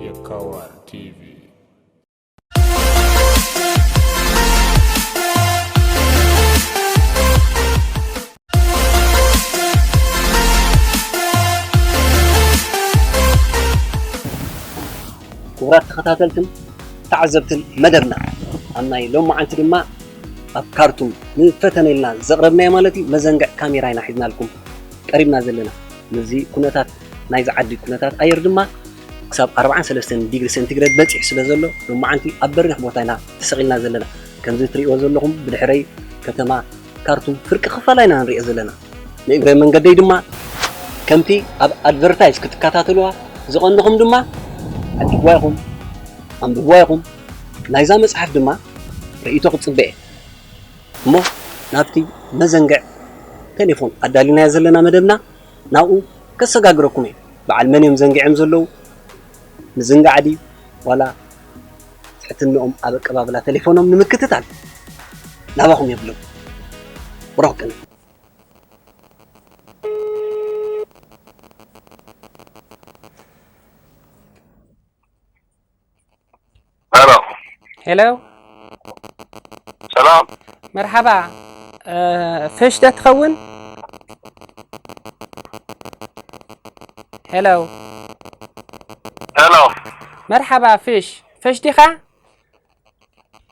የካዋን ቲቪ። ክቡራት ተኸታተልትን ተዓዘብትን መደብና፣ ኣብ ናይ ሎማዓንቲ ድማ ኣብ ካርቱም ንፈተነ ኢልና ዘቕረብናዮ ማለት እዩ፣ መዘንግዕ ካሜራ ኢና ሒዝናልኩም ቀሪብና ዘለና። ነዚ ኩነታት ናይዚ ዓዲ ኩነታት ኣየር ድማ ክሳብ ኣርብዓን ሰለስተን ዲግሪ ሴንቲግሬድ በጺሑ ስለ ዘሎ፣ ሎማዓንቲ ኣብ በሪኽ ቦታ ኢና ተሰቒልና ዘለና። ከምዚ ትርእይዎ ዘለኹም ብድሕረይ ከተማ ካርቱም ፍርቂ ክፋላ ኢና ንሪኦ ዘለና። ንእግረ መንገደይ ድማ ከምቲ ኣብ ኣድቨርታይዝ ክትከታተልዋ ዝቐንኹም ድማ ዓዲግዋ ኢኹም፣ ኣንብብዋ ኢኹም። ናይዛ መጽሓፍ ድማ ርእይቶ ክጽበ እየ። እሞ ናብቲ መዘንግዕ ቴሌፎን ኣዳሊናዮ ዘለና መደብና ናብኡ ከሰጋግረኩም እየ። በዓል መን እዮም ዘንጊዖም ዘለዉ? ምዝንጋዕ ድዩ ዋላ ትሕትንኦም ኣብ ኣቀባብላ ቴሌፎኖም ንምክትታል ናባኹም የብሎም። ብሩኽ ቅነ። ሄሎ። ሄሎ። ሰላም። መርሓባ። እ፣ ፍሽ ዶ ትኸውን? ሄሎ። ሄሎ። መርሓባ ፍሽ። ፍሽ ዲኻ?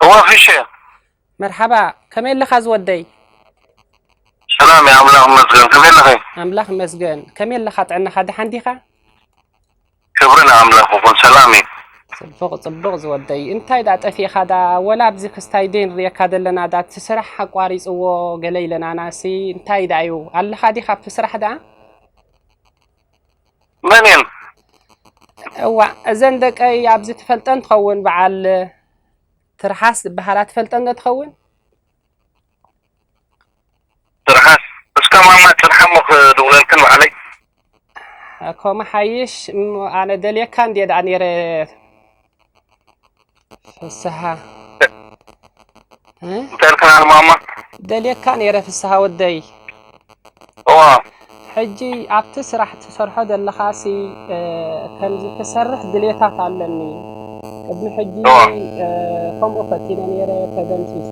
እወ ፍሽ እየ። መርሓባ። ከመይ ኣለኻ ዝወደይ? ሰላም እየ፣ ኣምላኽ ይመስገን። ከመይ ኣለኺ? ኣምላኽ ይመስገን። ከመይ ኣለኻ? ጥዕናኻ ደሓን ዲኻ? ክብሪ ንኣምላኽ ይኹን፣ ሰላም እዩ። ጽቡቕ፣ ጽቡቕ ዝወደይ። እንታይ ደኣ ጠፊእኻ ደኣ? ወላ ኣብዚ ክስታይ ደይ ንርእየካ ዘለና ደኣ፣ እቲ ስራሕ ኣቋሪጽዎ ገለ ኢለናናሲ፣ እንታይ ደኣ እዩ? ኣለኻ ዲኻ ኣብቲ ስራሕ ደኣ? መን እየን? እዋእ፣ እዘን ደቀይ ኣብዚ ትፈልጠን ትኸውን፣ በዓል ትርሓስ ዝበሃላ ትፈልጠን ዶ ትኸውን? ትርሓስ፣ እስከ ማማ ጽንሓ እሞ ክድውለልክን ባዕለይ። እኮ መሓይሽ፣ እሞ ኣነ ደልየካ እንድየ ደኣ ነይረ ፍስሃ። እ? እንታይ ኢልክና ማማ? ደልየካ ነይረ ፍስሃ ወደይ። እዋ። ሕጂ ኣብቲ ስራሕ ትሰርሖ ዘለኻሲ፣ እ፣ ከምዚ ክሰርሕ ድሌታት ኣለኒ። ቅድሚ ሕጂ፣ እዋ። እ፣ ከምኡ ፈቲነ ነይረ፣ ተደምሲሱ።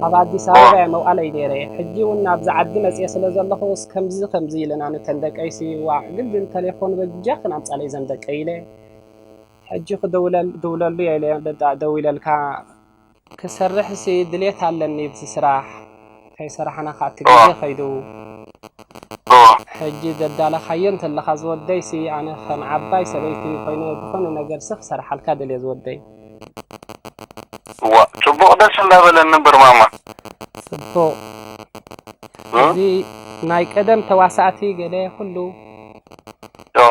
ኣብ ኣዲስ እዋ። ኣበባ እየ መውዓለይ ነይረ። ሕጂ እውን ናብዚ ዓዲ መፅየ ስለ ዘለኹ፣ ስ-፣ ከምዚ ከምዚ ኢለና ነተን ደቀይሲ፣ ዋዕ፣ ግድን ተሌፎን በጃኽን ኣምፃለይ ዘን ደቀይ ኢለ። ሕጂ ክደውለል-፣ ደውለሉ እየ ኢለ፣ ደዳ-፣ ደዊለልካ። ክሰርሕሲ ድሌት ኣለኒ ብዚ ስራሕ፣ ከይሰራሕና ከኣ እቲ እወ። ግዜ ከይዱ። እወ። ሕጂ ዘዳለኻዮ እንተለኻ ዝወደይሲ፣ ኣነ ከም ዓባይ ሰበይቲ ኮይነ ዝኾነ ነገርሲ ክሰርሓልካ ደልየ ዝወደይ። እዋ፣ ጽቡቕ ደስ እንዳበለኒ እምበር ማማ። ጽቡቕ። እ? እዚ ናይ ቀደም ተዋሳእቲ ገለ ኩሉ እዋ።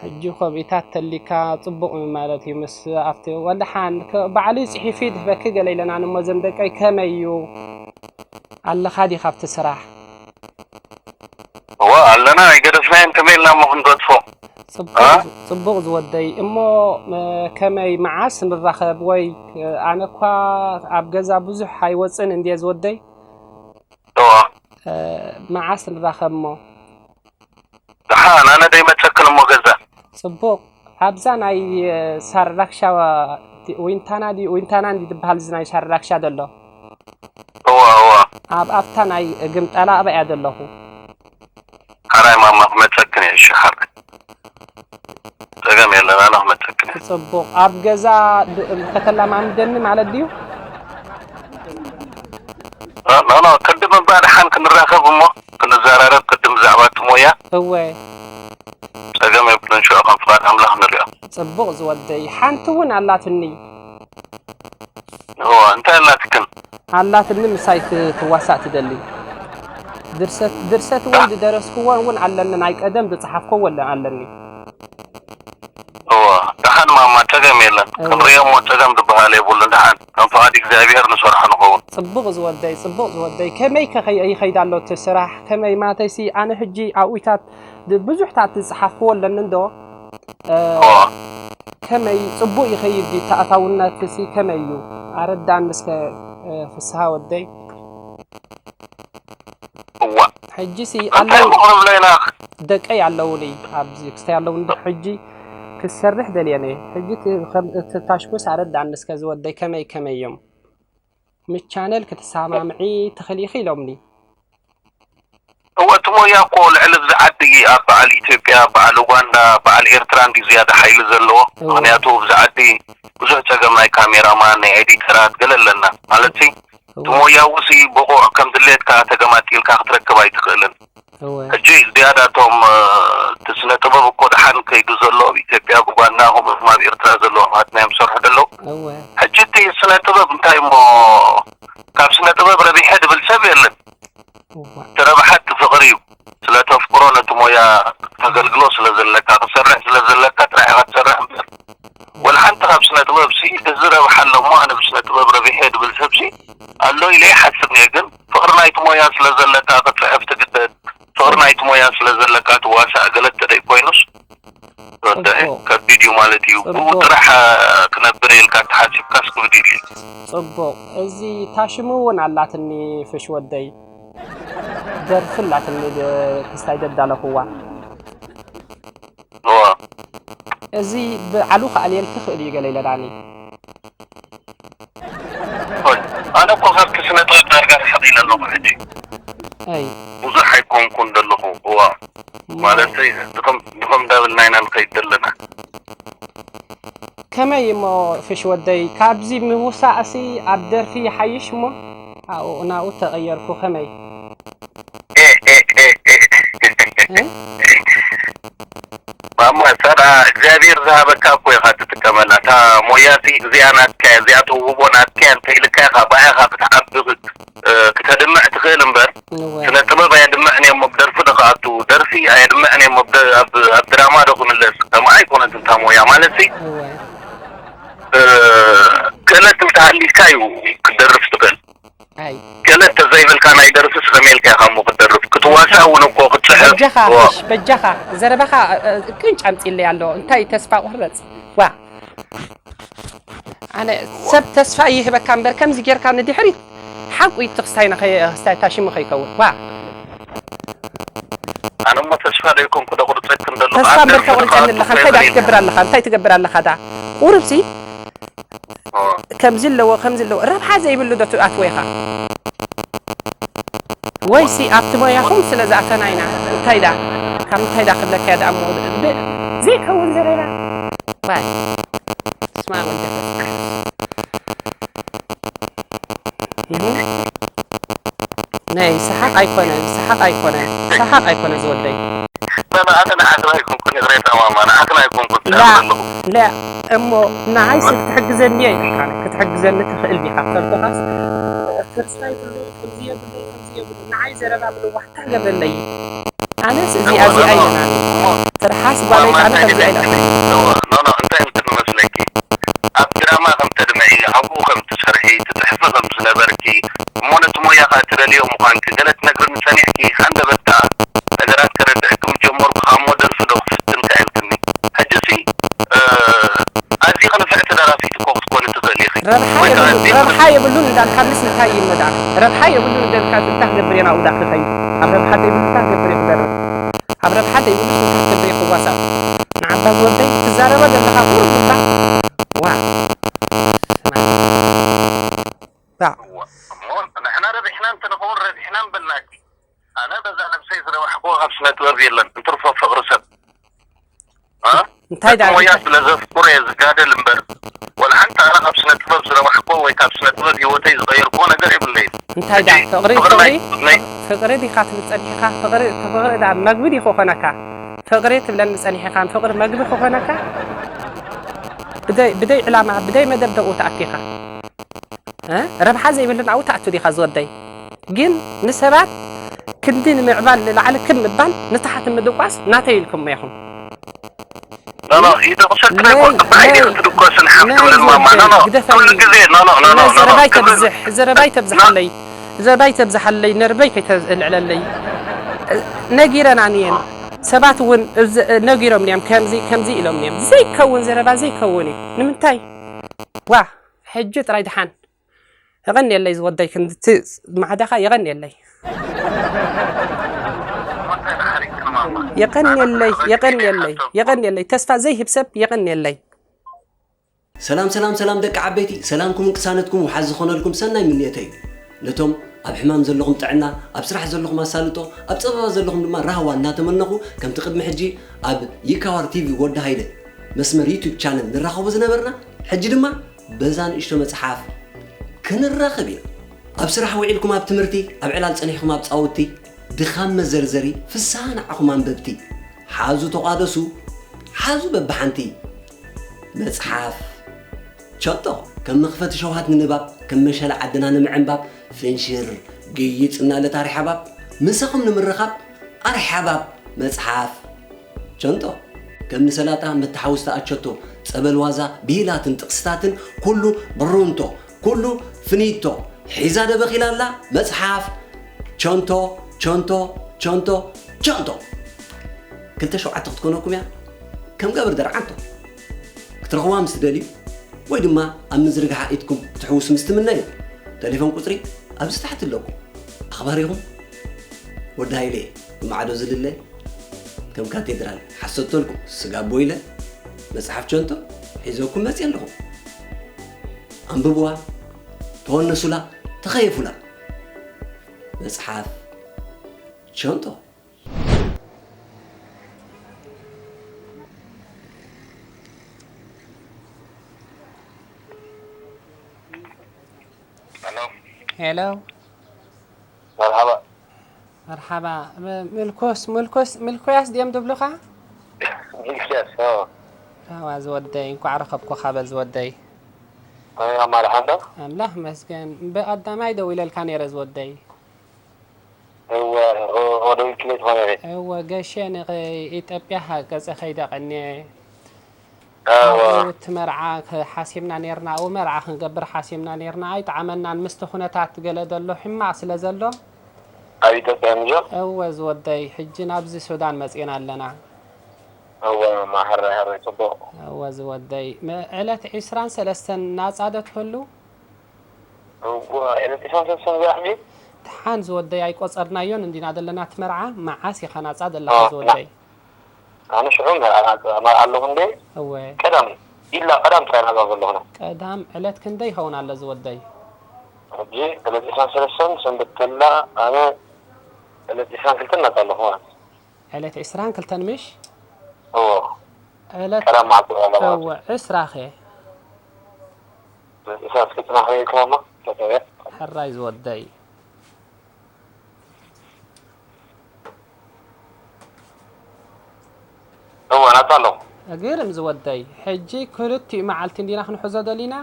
ሕጂ ኮምኢታት ተሊካ ጽቡቕ ማለት እዩ። ምስ ኣብቲ ወልሓን ከ-፣ ባዕሉ እዩ ጽሒፉ ይድህበኪ ገለ ኢለና ንሞ ዘም ደቀይ ከመይ እዩ ኣለኻ ዲኻ ኣብቲ ስራሕ? እዋ ኣለና ኣይገደፍናዮን ከመይ ኢልና እሞ ክንገድፎ? ጽቡቕ እ? ጽቡቕ ዝወደይ እሞ፣ እ፣ ከመይ መዓስ ንራኸብ ወይ፣ እ፣ ኣነ እኳ ኣብ ገዛ ብዙሕ ኣይወጽእን እንድየ ዝወደይ። እዋ። እ፣ መዓስ ንራኸብ እሞ? ደሓን ኣነ ደይመጸክን እሞ ገዛ። ጽቡቕ። ኣብዛ ናይ፣ እ፣ ሳርዳክሻ ዊንታና ድዩ? ዊንታና እንዲ ትበሃል እዚ ናይ ሳርዳክሻ ዘሎ? እዋ፣ እዋ። ኣብ ኣፍታ ናይ ግምጣላ ኣብኣ እያ ዘለኹ። ሓራይ ማማ ክመጸክን እየ፣ እሺ፣ ሓራይ። ጸገም የለን፣ ኣነ ክመጸክን እየ። ጽቡቕ። ኣብ ገዛ ድ-፣ ከተላማምደኒ ማለት ድዩ? ኖ፣ ኖ፣ ኖ፣ ቅድም እባ ደሓን ክንራኸብ እሞ ክንዘራረብ ቅድም ብዛዕባ እቲ ሞያ። እወ። ጸገም የብሉን፣ ሽዑ ከም ፍቓድ ኣምላኽ ንሪኦ። ጽቡቕ ዝወደይ። ሓንቲ እውን ኣላትኒ። እወ፣ እንታይ ኣላትክን? ኣላትኒ ምሳይ ክትዋሳእ ትደሊ። ድርሰት፣ ድርሰት እውን ዳ- ዝደረስክዎን እውን ኣለኒ፣ ናይ ቀደም ዝጸሓፍክዎ ኣለ-፣ ኣለኒ። እወ፣ ደሓን ማማ፣ ጸገም የለን። እወ። ክንሪኦ እሞ ጸገም ዝበሃል የብሉን። ደሓን ከም ፍቓድ እግዚኣብሄር ንሰርሖ ንኸውን። ጽቡቕ ዝወደይ፣ ጽቡቕ ዝወደይ። ከመይ ከ ከይ-፣ ይኸይድ ኣሎ እቲ ስራሕ? ከመይ ማለተይሲ፣ ኣነ ሕጂ ኣብኡታት ድ-፣ ብዙሕታት ዝጸሓፍክዎ ኣለኒ እንዶ? እ፣ እወ። ከመይ ጽቡቕ ይኸይድ ድዩ? ተኣታውነትሲ ከመይ እዩ? ኣረዳኒ እስከ፣ እ፣ ፍስሃ ወደይ። ሕጂሲ እንታይ ኣለዉ ምቕርብ ለይና ደቀይ ኣለዉኒ ኣብዚ ክስታይ ኣለዉ እንዲ ሕጂ ክሰርሕ ደልየነ ሕጂ እቲ ከም- እቲ ታሽሙስ ኣረዳእኒ እስከ ዝወደይ ከመይ ከመይ እዮም ምስ ቻነል ክትሰማምዒ ትኽእሊ ኢኺ ኢሎምኒ። እወ እቲ ሞያ እኮ ልዕሊ እዚ ዓዲ ኣብ በዓል ኢትዮጵያ በዓል ኡጋንዳ በዓል ኤርትራ እንዲ ዝያዳ ሓይሊ ዘለዎ እወ። ምክንያቱ ኣብዚ ዓዲ ብዙሕ ፀገም ናይ ካሜራማን ናይ ኤዲተራት ገለ ኣለና ማለት ሲ እቲ እወ ሞያ ውሲ ብቑዕ ከም ድሌትካ ተገማጢልካ ክትረክብ ኣይትኽእልን እወ ሕጂ ዝያዳ እቶም እ፣ እቲ ስነ ጥበብ እኮ ደሓን ከይዱ ዘሎ ኣብ ኢትዮጵያ ብኡጋንዳ ከምኡ ድማ ኣብ ኤርትራ ዘለዉ ኣሕዋትና እዮም ዝሰርሑ ዘለዉ እወ ሕጂ እቲ ስነ ጥበብ እንታይ እሞ ካብ ስነ ጥበብ ረቢሐ ድብል ሰብ የለን እወ እቲ ረብሓ እቲ ፍቕሪ እዩ ስለ ተፍቅሮ ነቲ ሞያ ተገልግሎ ስለ ዘለካ ክሰርሕ ስለ ዘለካ ጥራሕ ኢኻ ትሰርሕ እምበር ወላ ሓንቲ ካብ ስነ ጥበብ ሲ እዚ ረብሓ ኣሎ እሞ ኣነ ብስነ ጥበብ ረቢሐ ድብል ሰብ ሲ ኣሎ ኢለ ይሓስብ እየ ግን ፍቕሪ ናይቲ ሞያ ስለ ዘለካ ክትፅሕፍ ትግደድ ፍቕሪ ናይቲ ሞያ ስለ ዘለካ ትዋሳእ ገለ እንተ ደይ ኮይኑስ ወዳኢ ጽቡቕ ከቢድ እዩ ማለት እዩ ብኡ ጽቡቕ ጥራሕ ክነብር ኢልካ ተሓሲብካስ ክብድ እዩ ጽቡቕ እዚ ታሽሙ እውን ኣላትኒ ፍሽ ወደይ ደርፊ ኣላትኒ ደ- ክስታይ ደዳለኹዋ እዋ እዚ ብዓሉ ክኣልየልኪ ክእል እዩ ገለ ኢለናኒ ሆይ ኣነ እኮ ካብቲ ስነ ጥበብ ዳርጋ ርሕቕ ኢለ ኣለኹ ሕጂ ኣይ ብዙሕ ኣይኮንኩን ዘለኹ እዋ እሞ ማለት ድኸም ድኸም ዳብልና ኢና ንኸይድ ዘለና ከመይ እሞ ፍሽ ወደይ ካብዚ ምውሳእሲ ኣብ ደርፊ ይሓይሽ እሞ ኣብኡ ናብኡ ተቐየርኩ ከመይ ኤ፣ ኤ፣ ኤ፣ ኤ። እ? ማማ ሰዳ እግዚኣብሔር ዝሃበካ እኮ ኢኻ ትጥቀመላ እታ ሞያሲ እዚኣ ናትካ እያ እዚኣ ተውህቦ ናትካ እያ እንተኢልካ ኢኻ ብኣ ኢኻ ክትዓቢ ክት- እ፣ ክተድምዕ ትኽእል እምበር እወ ስነ ጥበብ ኣየድምዕን እዮም ኣብ ደርፊ ዶ ክኣቱ ደርፊ ኣየድምዕን እዮም ኣብ ደ- ኣብ- ኣብ ድራማ ዶ ክምለስ ከምኣ ኣይኮነት እንታ ሞያ ማለት ሲ እወ እ፣ ክእለት እንተሃሊካ እዩ ክትደርፍ ትኽእል ኣይ ገለ እንተዘይብልካ ናይ ደርፊ ስኸም ኢልካ ኢኻ እሞ ክትደርፍ ክትዋሳእ እውን እኮ ክትፅሕፍ በጃኻ እዎ። ፍሽ በጃኻ ዘረባኻ እ፣ እ፣ ቅንጭ ኣምፂለይ ኣሎ እንታይ ተስፋ ቁረፅ ዋ ኣነ ሰብ ተስፋ ይህበካ እምበር ከምዚ ጌርካ ንድሕሪት ሓቁ ይትኽስታይ ንኸይ- ክስታይ ታሽሙ ከይከውን ዋ ኣነ እሞ ተስፋ ዘይኮንኩ ዶ ቁርፀት እንደሎ ተስፋ እምበር ተቑሪፀኒ ኣለኻ እንታይ ዳ ትገብር ኣለኻ እንታይ ትገብር ኣለኻ ዳ ቁርብሲ ከምዚ ኣለዎ ከምዚ ኣለዎ ረብሓ ዘይብሉ ዶ ትኣትዎ ኢኻ ወይሲ ኣብቲ ሞያኹም ስለ ዝኣተና ኢና እንታይ ዳ ካብ እንታይ ዳ ክብለካ እያ ዳ እሞ ብ- ዘይከውን ዘረባ ዋይ ስማ ወልደ መንፈስ ቅዱስ እህ። ናይ ሰሓቕ ኣይኮነ ሰሓቕ ኣይኮነ ሰሓቕ ኣይኮነ ዝወደይ ኣነ ኣነ ንዓኽና ኣይኮንኩን ይቕሬታ ማማ ንዓኽና ኣይኮንኩን ላ ኣለኹ ላ እሞ ንዓይሲ ክትሕግዘኒ እየ ኢልካ ክትሕግዘኒ ትኽእል ዲኻ ትፈልጥኻስ ፍርስታይ ብሎ ከምዚ የብለይ ከምዚ የብሉ ንዓይ ዘረባ ምልዋሕ እንታይ ገብረለይ ኣነስ እዚኣ እዚኣ ይለና ትርሓስ ጓለይ ኣነ ከምዚ ኣይለኹ ኖኖ እንታይ ምትመስለኪ ኣብ ድራማ ከም ተድምዒ ኣብኡ ከም ትሰርሒ ትፅሕፊ ከም ዝነበርኪ እሞ ነቲ ሞያ ከዓ ትደልዮ ምዃንኪ ገለ ትነግርኒ ሰሚዕኪ ሃንደበታ ነገራት ከረድእኪ ምስ ጀመርኩ ከዓ እሞ ደርፊ ዶ ክፍትን ከ ኢልክኒ ሕጂ ሲ ኣዝኺ ንፍዕቲ ደራሲት እኮ ክትኮኒ ትኽእሊ ኢኺ ረብሓ ወይ ከዓ የብሉ ኣዝኺ ረብሓ የብሉን እንዳልካንስ እንታይ ይመዳ ረብሓ የብሉን እንዳልካ እንታይ ክገብር እየ ናብኡ ዳኣ ክኸይድ ኣብ ረብሓ ዘይብሉ እንታይ ክገብር እየ ክደርብ ኣብ ረብሓ ዘይብሉ እንታይ ክገብር እየ ክዋሳእ ንዓባ ዝወደይ ትዛረቦ ዘለኻ ቁሩብ እባ ዋ ዋ እሞ ንሕና ረቢሕና እንተንኸውን ረቢሕና ምበልናኪ ኣነ በዛ ነብሰይ ዝረባሕክዎ ካብ ስነ ጥበብ የለን እንትርፎ ፍቕሪ ሰብ እ? እንታይ ነቲ ዳ ሞያ ስለ ዘፍቅሮ እየ ዝጋደል እምበር ወላ ሓንቲ ኣነ ካብ ስነ ጥበብ ዝረባሕክዎ ወይ ካብ ስነ ጥበብ ህይወተይ ዝቐየርክዎ ነገር የብለይን እንታይ ዳ ፍቕሪ ፍቕሪ ፍቕሪ ናይ ናይ ፍቕሪ ዲኻ ትብል ጸኒሕካ ፍቕሪ እቲ ፍቕሪ ዳ መግቢ ዲ ክኾነካ ፍቕሪ ትብለኒ ጸኒሕካ ፍቕሪ መግቢ ክኾነካ ብደይ ብደይ ዕላማ ብደይ መደብ ደኡ ተኣቲኻ እ? ረብሓ ዘይብሉ ናብኡ ተኣቱ ዲኻ ዝወደይ ግን ንሰባት ክንዲ ንምዕባል ንላዕሊ ክብ ምባል ንታሕቲ ምድቋስ ናተይ ኢልኩሞ ኢኹም ኖኖ ይደቑሰክ ናይ ነይ- ቆልዓ ባዕዲ ነይ- ክትድቆስን ሓፍ ነይ ትብልን ማማ ዝወደይ፣ ኖኖ ግደፈኒ። ኩሉ ግዜ ኖኖ ኖኖ ናይ ኖኖ ዘረባይ ክብሪ ተብዝሕ ዘረባይ ተብዝሓለይ ዘረባይ ተብዝሓለይ ነርበይ ከይተልዕለለይ ነጊረና ንየን ሰባት እውን እዚ- ነጊሮም እዮም ከምዚ ከምዚ ኢሎም እዮም ዘይከውን ዘረባ ዘይከውን እዩ ንምንታይ ዋ ሕጂ ጥራይ ድሓን የቐንየለይ ዝወደይ፣ ክንድቲ ማዕዳኻ የቐንየለይ። የቐንየለይ፣ የቐንየለይ፣ የቐንየለይ። ተስፋ ዘይህብ ሰብ የቐንየለይ። ሰላም፣ ሰላም፣ ሰላም ደቂ ዓበይቲ፣ ሰላምኩምን ቅሳነትኩም ውሓዝ ዝኾነልኩም ሰናይ ምንየተይ እዩ። ነቶም ኣብ ሕማም ዘለኹም ጥዕና፣ ኣብ ስራሕ ዘለኹም ኣሳልጦ፣ ኣብ ጸበባ ዘለኹም ድማ ራህዋ እናተመነኹ፣ ከምቲ ቅድሚ ሕጂ ኣብ ይካዋር ቲቪ ወዲ ሃይለ መስመር ዩቱብ ቻነል ንራኸቦ ዝነበርና፣ ሕጂ ድማ በዛ ንእሽቶ መጽሓፍ ክንራኸብ ኢና። ኣብ ስራሕ ውዒልኩም ኣብ ትምህርቲ፣ ኣብ ዕላል ጸኒሕኩም ኣብ ጻውቲ፣ ድኻም መዘርዘሪ፣ ፍስሃ ንዓኹም ኣንበብቲ። ሓዙ ተቋደሱ፣ ሓዙ በብሓንቲ። መጽሓፍ ቸጦ፣ ከም መኽፈቲ ሸውሃት ንንባብ፣ ከም መሸላ ዓድና ንምዕንባብ፣ ፍንሽር፣ ግይጽ እናለ ታሪሕ ኣባብ፣ ምሳኹም ንምርኻብ፣ ኣርሕ ኣባብ፣ መጽሓፍ ቸንቶ፣ ከም ንሰላጣ መተሓውስቲ ኣቸቶ፣ ጸበል ዋዛ፣ ብሂላትን ጥቕስታትን፣ ኩሉ ብሩንቶ፣ ኩሉ ፍኒቶ፣ ሒዛ ደበኺላ ኣላ መጽሓፍ ቸንቶ፣ ቸንቶ፣ ቸንቶ፣ ቸንቶ። ክልተ ሸውዓተ ክትኮነኩም እያ ከም ገብር ደርዓንቶ። ክትረኽቡዋ ምስ ትደልዩ ወይ ድማ ኣብ ምዝርግሓ ኢድኩም ክትሕውሱ ምስ ትምነዩ፣ ተሌፎን ቁጽሪ ኣብዚ ታሕቲ ኣለኩም። ኣኽባሪኹም ወዲ ሃይለ ብማዕዶ ዝልለ ከም ካቴድራል ሓሰቶልኩም ስጋ ቦይለ መጽሓፍ ቸንቶ ሒዘኩም መጽየ ኣለኹ። ኣንብብዋ፣ ተወነሱላ፣ ተኸየፉላ። መጽሓፍ ቸንቶ። ሄሎ። ሄሎ። መርሓባ። መርሓባ። ም-፣ ምልኮስ፣ ምልኮስ፣ ምልኮያስ ድዮም ዝብሉኻ? ሚልክያስ፣ ኦ። ኣዋ ዝወደይ፣ እንኳዕ ረኸብኩኻ በል ዝወደይ። ኣይ፣ ኣማርሓ እንዶ? ኣምላኽ መስገን። ብቐዳማይ ደዊለልካ ነይረ ዝወደይ። እወ፣ ኦ፣ ኦ፣ ደዊልክለይ ትኾነ ኢኺ። እወ፣ ገሼ ንኢትዮጵያ ሃቀጸ ከይደ ቀንየ። እወ። ኣብኡ እቲ መርዓ ከ-፣ ሓሲብና ኔርና፣ ኣብኡ መርዓ ክንገብር ሓሲብና ኔርና፣ ኣይጠዓመናን፣ ምስቲ ኩነታት ገለ ዘሎ ሕማቕ ስለ ዘሎ። ኣብ ኢትዮጵያ ንጆ? እወ ዝወደይ፣ ሕጂ ናብዚ ሱዳን መጺእና ኣለና። እወ፣ ማሕራይ፣ ሕራይ፣ ጽቡቕ። እወ ዝወደይ፣ መ-፣ ዕለት ዒስራን ሰለስተን ናጻ ዶ ትህሉ? እወ፣ ዕለት ዒስራን ሰለስተን እዚኣ ሕጂ? ደሓን ዝወደይ፣ ኣይቆጸርናዮን እንዲና ዘለና እቲ መርዓ፣ መዓስ ኢኻ ናጻ ዘለኻ ኦ፣ ዝወደይ? ኣነ ሽዑ መርዓ፣ መርዓ ኣለኹ እንዴ? እወ። ቀዳም፣ ኢላ ቀዳም ጥራይ ናጻ ዘለኹና። ቀዳም ዕለት ክንደይ ይኸውን ኣሎ ዝወደይ? ሕጂ ዕለት ዒስራን ሰለስተን ሰንበት ተላ፣ ኣነ ዕለት ዒስራን ክልተን ናጻ ኣለኹ ማለት እዩ። ዕለት ዒስራን ክልተን ምሽ? እወ። ዕለት ቀዳም መዓልቲ በዓል ማለት እወ፣ እዩ። ዕስራ ኸ? ዕለት ዒስራን ክልተን ኣኽሪርኩማ እሞ፣ ተተብያ። ሕራይ ዝወደይ። እወ፣ ናጻ ኣለኹ። ግርም ዝወደይ። ሕጂ ክልቲኡ መዓልቲ እንዲና ክንሕዞ ደሊና?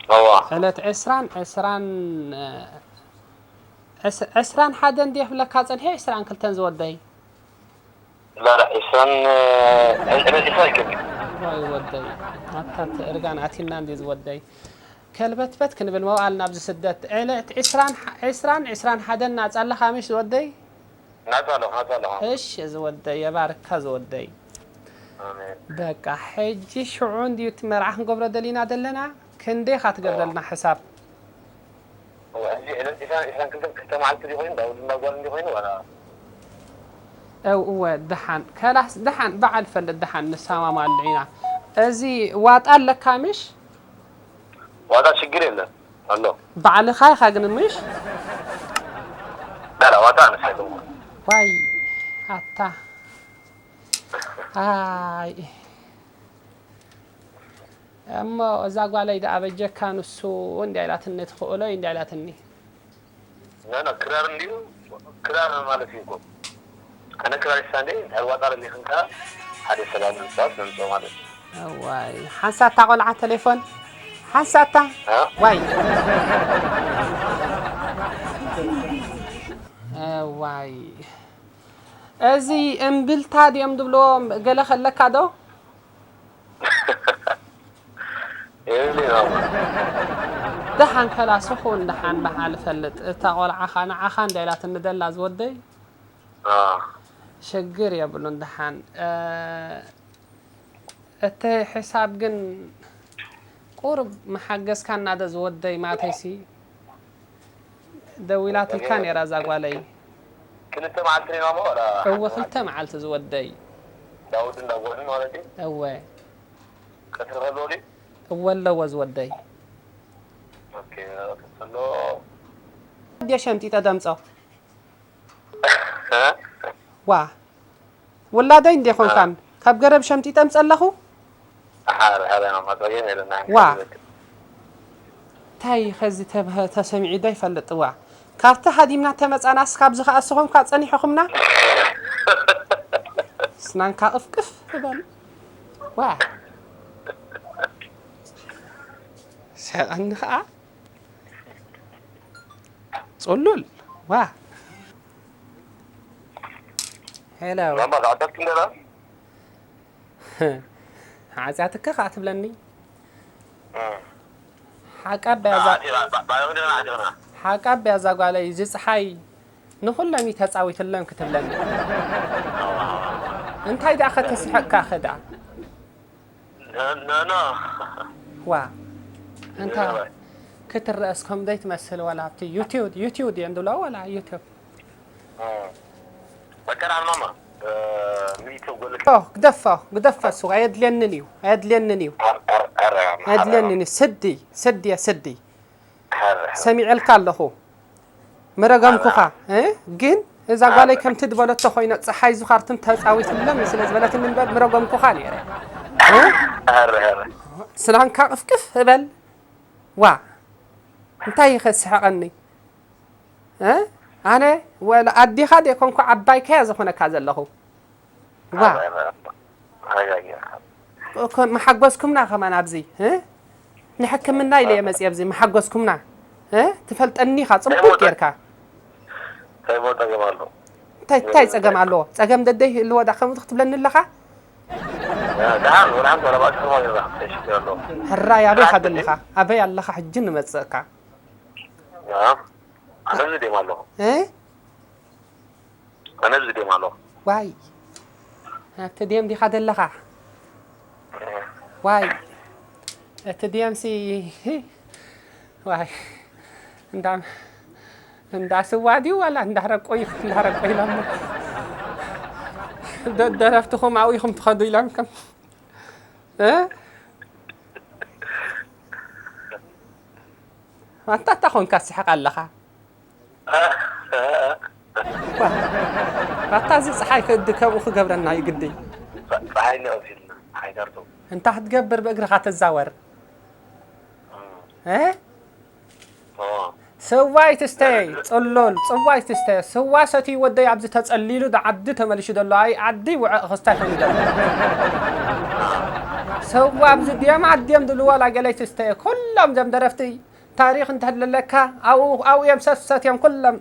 እወ። ዕለት ዕስራን፣ ዕስራን፣ ዕስ-፣ ዕስራን ሓደን ድየ ክብለካ ጸኒሐ፣ ዕስራን ክልተን ዝወደይ? ላ፣ ላ፣ ዕስራን፣ ዕስራን ኣይከብድን። ዋይ ወደይ፣ ኣታ እርጋን ኣቲና እንዲ ዝወደይ። ከልበትበት ክንብል መዋእልና ኣብዚ ስደት። ዕለት ዕስራን፣ ዕስራን፣ ዕስራን ሓደን ናጻ ኣለኻ ምሽ ዝወደይ? ናጻ ኣለኹ፣ ናጻ ኣለኹ። እሺ ዝወደይ፣ የባርካ ዝወደይ። ኣሜን። በቃ ሕጂ ሽዑ እንድዩ እቲ መርዓ ክንገብሮ ደሊና ዘለና? ክንደይ ኢኻ ትገብረልና ሕሳብ? እወ፣ ሕጂ ዕለት ዒስራን፣ ዒስራን ክልተን ክልተ መዓልቲ ድዩ ኮይኑ? እንዳ ወዲ እንዳ ጓል እንድዩ ኮይኑ ዋላ? እው፣ እወ፣ ደሓን። ከላስ ደሓን፣ በዓል ፈልጥ ደሓን ንሰማማሉ ኢና። እዚ ዋጣ ኣለካ ምሽ? ዋጣ ሽግር የለን። ኣሎ። ባዕልኻ ኢኻ ግን ምሽ? ላ፣ ላ፣ ዋጣ ኣነስ ኣይኮንኩን። ዋይ፣ ኣታ። ኣይ። እሞ እዛ ጓለይ ደኣ በጀካ ንሱ እንድያ ኢላትኒ፣ ትኽእሎ እዩ እንድያ ኢላትኒ። ና፣ ና፣ ክራር እንድዩ፣ ክራር ማለት እዩ እኮ። ኣነ ክራሪስታ እንደ፣ እንድሕር ዋጣ ለሊኽንካ ሓደ ሰላም ምንጻት ነምጽኦ ማለት እዩ። እዋይ፣ ሓንሳታ ቆልዓ ቴሌፎን፣ ሓንሳታ። እ? ዋይ። እዋይ። እዚ እምብልታ ድዮም ዝብልዎ ገለ ከለካ ዶ? የብለይ ማማ። ደሓን ከላስ ኹን ደሓን በዓል ፈልጥ። እታ ቆልዓኻ ንዓኻ እንዳ ኢላትኒ ደላ ዝወደይ። አ። ሽግር የብሉን ደሓን። እ፣ እቲ ሕሳብ ግን ቁሩብ መሓገዝካና ዶ ዝወደይ፣ ማተይሲ ደዊላትልካ ነይራ እዛ ጓለይ። ክልተ መዓልቲ ኔና እሞ ዋላ እወ፣ ክልተ መዓልቲ ዝወደይ። ዳውድ እንዳጓልን ማለት እዩ። እወ ቀትሪ ከሎ ድዩ? እወ ኣለዎ ዝወደይ። ኦኬ፣ ቀትሪ ከሎ ድየ ሸምጢጠ ደምጾ። ዋ ውላደይ እንዴ ኾንካን ካብ ገረብ ሸምጢጠ ምጸለኹ። ሓረ ሓረ ማማ ጸገም የለን። ዋ እንታይ ኸዚ ተብሀ ተሰሚዑ ዶ ይፈልጥ? ዋ ካብቲ ሃዲምና ተመጻናስ ካብዚ ኸኣ እስኹም ካ ጸኒሕኹምና። ስናንካ ቅፍቅፍ ትበል። ዋ ስሕቐኒ ኸኣ ጽሉል። ዋ ሄሎ ማማ ተዓጠፍቲ እንደላ ሓጢኣትካ ከዓ ትብለኒ። ሓቃ በያ እዛ ሓቃ በያ እዛ ጓለይ እዚ ፀሓይ ንኹሎም እዩ ተፃዊትሎም ክትብለኒ። እንታይ ደኣ ከተስሕቅካ ኸ ደኣ? ዋ እንታ ክትረአስ ከም ዘይትመስል ዋላ ኣብቲ ዩቲዩብ ዩቲዩብ ድየን ዝብልኦ ዋላ ዩቲዩብ በቀር ማማ ሚቶ ጎልክ ኦ ግደፎ ግደፎ እሱ ኣየድልየንን እዩ ኣየድልየንን እዩ ኣየድልየንን እዩ ስዲ ስዲ እየ ስዲ ሰሚዐልካ ኣለኹ መረገምኩኻ እ ግን እዛ ጓለይ ከምቲ ዝበለቶ ኮይነ ፀሓይ ዝኻርትን ተፃዊትለኒ ስለ ዝበለትኒ እምበር ምረገምኩኻ ነይረ እ ስናንካ ቅፍቅፍ እበል ዋ እንታይ ይኸ ስሕቐኒ እ ኣነ ወላ ኣዴኻ ደይኮንኩ ዓባይካያ ዝኾነካ ዘለኹ ዋ ረጋጊዕካ እኮ መሓጎስኩምና ከማን ኣብዚ እ ንሕክምና ኢለ እየ መፅየ ኣብዚ መሓጎስኩምና እ ትፈልጠኒ ኢኻ ፅቡቅ ጌርካ እንታይ ሞ ጸገም ኣሎ እንታይ እንታይ ጸገም ኣለዎ ጸገም ደደይ ህልዎ ዳ ከምኡ ክትብለኒ ኣለኻ ደሓን ወላ ሓንቲ ወላ ባእሲ ከማን ይረዳ እንታይ ሽግር ኣለዎ ሕራይ ኣበይ ኢኻ ዘለኻ ኣበይ ኣለኻ ሕጂ ንመፅእካ ናም ኣነ ዝደም ኣለኹ እ ኣነ ዝደም ኣለኹ ዋይ ኣብቲ ድየም ዲኻ ዘለኻ ዋይ እቲ ድየምሲ ዋይ እንዳ እንዳ ስዋ ድዩ ዋላ እንዳ ረቆዩ እንዳ ረቆዩ ኢሎሞ ደ- ደረፍትኹም ኣብኡ ኢኹም ትኸዱ ኢሎምኩም እ ኣንታ እንታይ ኮንካ ትስሕቕ ኣለኻ ኣታ እዚ ፀሓይ ክእዲ ከምኡ ክገብረና እዩ ግዲ ፀሓይ ኒቐፊልና ሓይዳርቶ እንታይ ክትገብር ብእግርኻ ትዛወር እ ስዋ ይትስተ ጽሉል ጽዋ ይትስተ ስዋ ሰትዩ ወደይ ኣብዚ ተጸሊሉ ዶ ዓዲ ተመሊሹ ዘሎ ኣይ ዓዲ ውዕእ ክስታይ ኮይኑ ዘሎ ስዋ ኣብዚ ድዮም ዓድዮም ድልዎ ላገለ ይትስተ ኩሎም ዘም ደረፍቲ ታሪኽ እንተለካ ኣብኡ ኣብኡ እዮም ሰሰት እዮም ኩሎም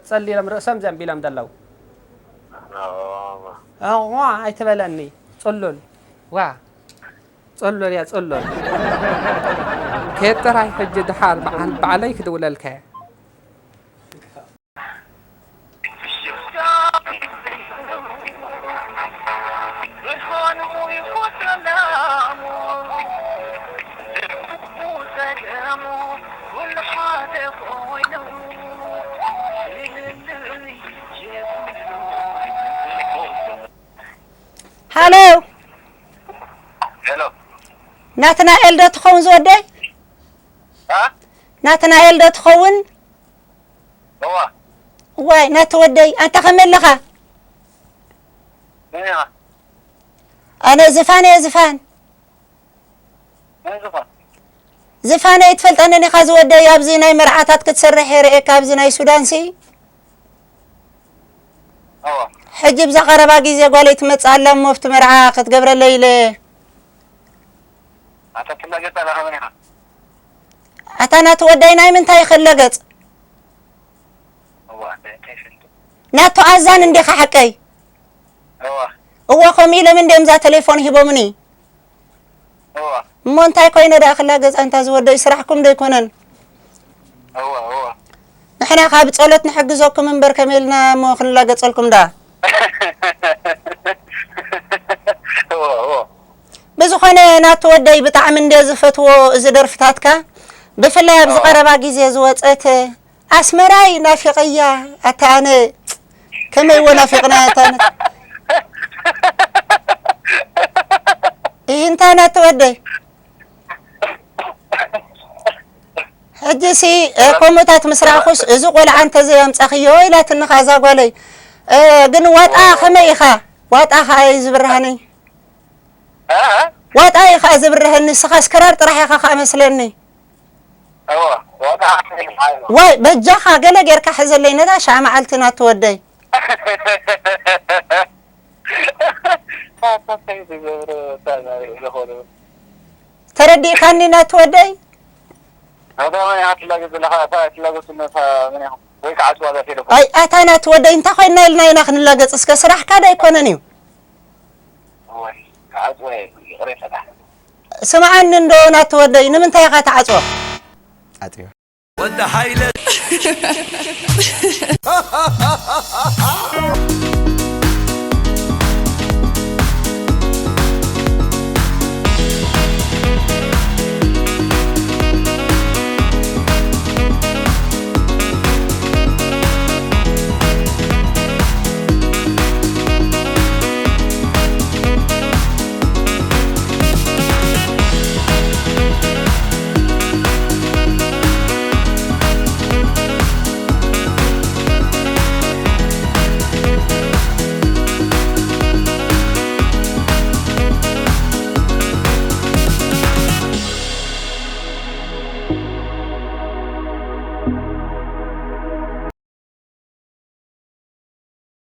ጸሊሎም ርእሶም ዘንቢሎም ዘለዉ ዋ ኣይትበለኒ ጽሉል ዋ ጽሉል እያ ጽሉል ከየጥራይ ሕጂ ድሓር በዓል ባዕለይ ክድውለልከ ሃሎ ሄሎ ናትናኤል ዶ ትኸውን ዝወደይ እ ናትናኤል ዶ ትኸውን እዋ ዋይ ናቲ ወደይ ኣንታ ከመይ ኣለኻ መን ኢኻ ኣነ ዝፋን እየ ዝፋን መን ዝኾን ዝፋን ኣይትፈልጠንን ኢኻ ዝወደይ ኣብዚ ናይ መርዓታት ክትሰርሕ እየ ርእየካ ኣብዚ ናይ ሱዳን ሲ እዋ ሕጂ ብዛ ቀረባ ግዜ ጓለይ ትመጽእ ኣላ እሞ ኣብቲ መርዓ ክትገብረለይ ኢለ ኣታ ትላገጽ ኣላ ከመን ኢኻ ኣታ ናቲ ወደይ ናይ ምንታይ ክለገጽ እዋ እንታይ እንታይ ፈልጡ ናቱ ኣዛን እንዲኻ ሓቀይ እዋ እወ ከምኡ ኢሎም እንዲኦም እዛ ቴሌፎን ሂቦምኒ እዋ እሞ እንታይ ኮይነ ደኣ ክላገጽ ኣንታ ዝወደይ ስራሕኩም ዶ ኣይኮነን እዋ እዋ ንሕና ካብ ጸሎት ንሕግዘኩም እምበር ከመይ ኢልና እሞ ክንላገጸልኩም ደኣ እዋ እዋ ብዝኾ ኣነ ናቲ ወደይ ብጣዕሚ እንደ ዝፈትዎ እዚ ደርፍታትካ፣ ብፍላይ ኣብዚ ቀረባ ግዜ ዝወፀት ኣስመራይ ናፊቐያ። ኣታ ኣነ ከመይ እዎ ናፊቕና ኣታ ኣነ። ይህ እንታይ ናቲ ወደይ? ሕጂ ሲ ከምኡታት ምስ ረኣኹስ እዚ ቆልዓ እንተዘይ ኣምጻኽዮ ኢላትኒ ኸኣ እዛ ጓለይ። ግን ዋጣ ከመይ ኢኻ? ዋጣ ኸኣ እዩ ዝብርሃነይ። ዋጣ እዩ ኸኣ ዝብርሃኒ፣ ንስኻስ ክራር ጥራሕ ኢኻ ኸኣ መስለኒ። ዋይ በጃኻ ገለ ጌርካ ሕዘለይ ነታ ሻዕ መዓልቲ ናቲ ወደይ። ተረዲእካኒ ናቲ ወደይ? ኣይ ኣታ ናቲ ወደይ እንታይ ኮይና ኢልና ኢና ክንላገጽ? እስከ ስራሕካ ዶ ኣይኮነን እዩ? ስምዓኒ እንዶ ናቲ ወደይ ንምንታይ ኢኻ ትዓጽዎ? ኣጥዮ ወዲ ሓይለ